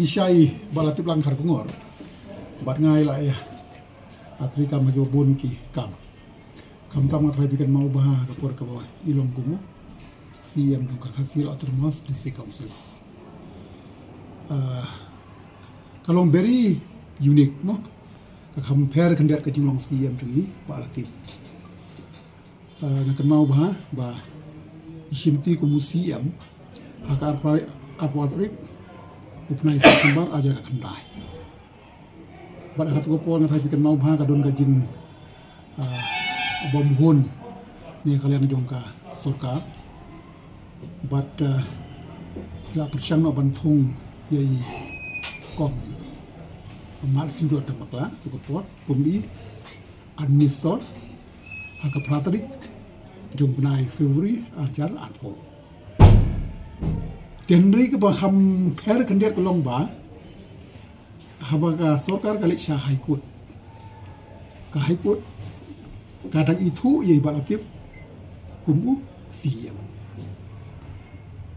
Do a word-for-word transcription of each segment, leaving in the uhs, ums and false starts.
Shai ba la tip lang khar kongor. Bad ngai la ya. Atri kam ha ki bun ki kam. Kam kam nga trai bikan mau ba ha ka por ka ba i long kumu C M dong ka Khasi Hills Autonomous District Councils. Ah, ka long very unique mo. Ka compare khyndiat ka jinglong C M dong i ba la tip. Ah, nga kynmaw ba, ba i shimti kumu C M ha ka arphew, arphew tarik u bnai September arhajar khyndai. Bad ha kato ka por nga trai bikan mau ba ka don ka jing, ah, bom hun ne ka liang jong ka sorkar. Bad, ah, la pyrshang noh ban thung ya i kong Marsiudor Dambakla, kato ka por kum i administrator ha ka phra tarik jong bnai February arhajar arphew. Te hynrei kaba kham pher khyndiat ka long ba haba ka sorkar ka leit sha High Court, ka High Court ka dang ithuh ya i Bah Latip kum u C M.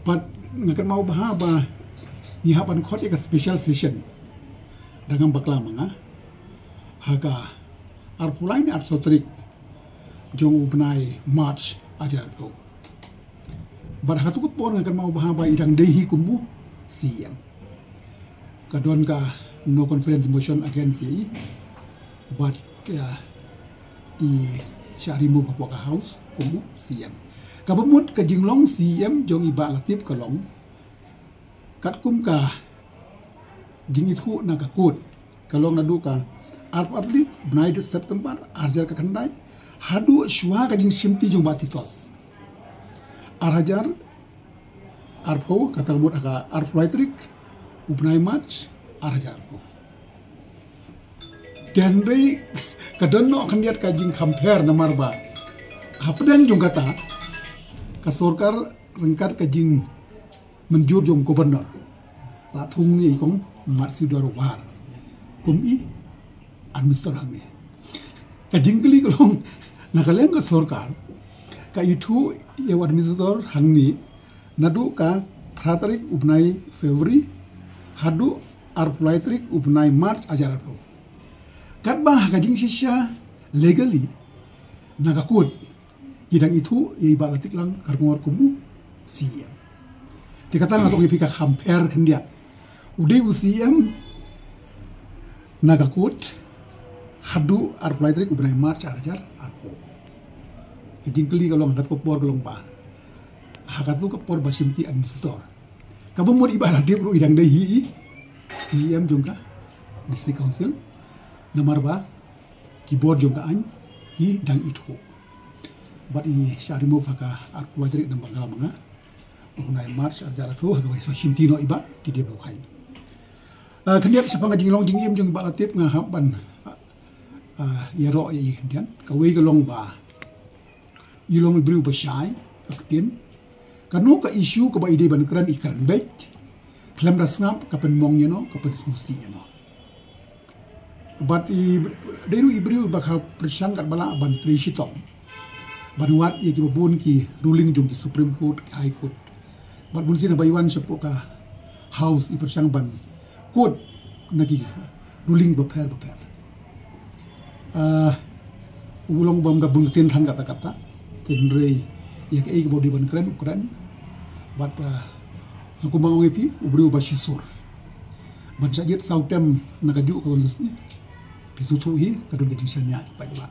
Bad nga kynmaw ba haba ngi hap ban khot ya ka special session da ngam bakla ma nga ha ka arphew lai ne arphew tarik jong u bnai March arhajar arphew. Bad ha kato ka por nga kynmaw ba haba i dang dei hi kum u C M, ka don ka no confidence motion against i. Bad, ah, i shah remove hapoh ka House kum u C M. Kaba mut ka jinglong C M jong i Bah Latip ka long katkum ka jingithuh na ka court, ka long naduh ka arphew tarik bnai September arhajar khyndai haduh shuwa ka jingshimti jong Bah Titos arhajar arphew, kata ka mut ha ka arphew lai tarik u bnai March arhajar arphew. Te hynrei ka don noh khyndiat ka jingkham pher namar ba hapdeng jong kata ka sorkar ryngkat ka jing mynjur jong u Governor la thung ya i kong Marsiudor War kum i administrator hangne. Ka jingkylli ka long, na ka liang ka sorkar ka ithuh ya u administrator hangne naduh ka phra tarik u bnai February haduh arphew lai tarik u bnai March arhajar arphew. Katba ha ka jingshisha legally na ka court ki dang ithuh ya i Bah Latip lang Kharkongor kum u C M. Te kata nga sngewthuh ka kham pher khyndiat. U dei u C M na ka court haduh arphew lai tarik u bnai March arhajar arphew. Ka jingkylli ka long ha kato ka por ka long ba ha kato ka por ba shimti administrator, kaba mut i Bah Latip ruh i dang dei hi i C M jong ka District Council namar ba ki bor jong ka aiñ ki dang ithuh. Bad i shah remove ha ka arphew lai tarik, nang bakla ma nga, u bnai March arhajar arphew, ha kaba i shimti noh i Bah T W Khain. Ah, khyndiat shaphang ka jinglong jingim jong i Bah Latip nga hap ban, ah, ïaroh ya i khyndiat. Kawei ka long ba i long i briew ba shai ka ktien. Kano ka issue kaba i dei ban kren i kren beit. Khlem da sngap ka pynmong ïano, ka pynsngewsih ïano. Bad i dei ruh i briew ba ka pyrshang katba lah ban trei shitom ban wad ya kiba bun ki ruling jong ki Supreme Court, ki High Court. Bad bunsien haba i wan shapoh ka House i pyrshang ban quote na ki ruling bapher bapher. Ah, u long bym da bun ktien than katta katta. Te hynrei ïa kaei kaba u dei ban kren u kren. Bad, ah, nga kumba ong ïa phi, u briew uba shisur. Ban shah jied saw term na kajuh ka constituency, phi sngewthuh hi ka don ka jingshaniah ki paidbah.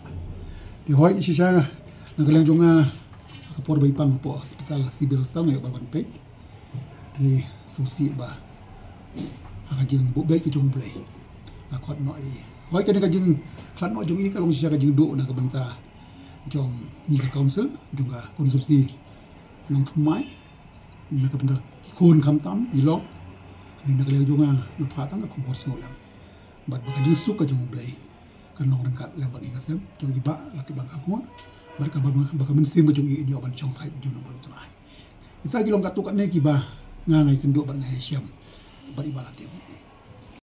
Te hooid shisha na ka liang jong nga, ha ka por ba i pang hapoh hospital, Civil Hospital, nga ïoh ban wan peit. Te sngewsih ba ha ka jingbuh beit ka jong U Blei la khot noh i. Hooid kane ka jingkhlad noh jong i ka long shisha ka jingduh na ka bynta jong ngi ka council, jong ka constituency Nongthymmai, na ka bynta ki khun khamtam i lok. Ngi na ka liang jong nga, nga phah tang ka khubor sngewlem. Bad ba ka jingsuk ka jong U Blei kan long ryngkat lem bad i ka sem jong i Bah Latip Kharkongor. Bad kaba, ba ka mynsiem ka jong i in ïoh ban shong thait jong u nongpynim u Trai. Kita ki long katto katne kiba nga nga ïakynduh bad nga ïashem bad i Bah Latip.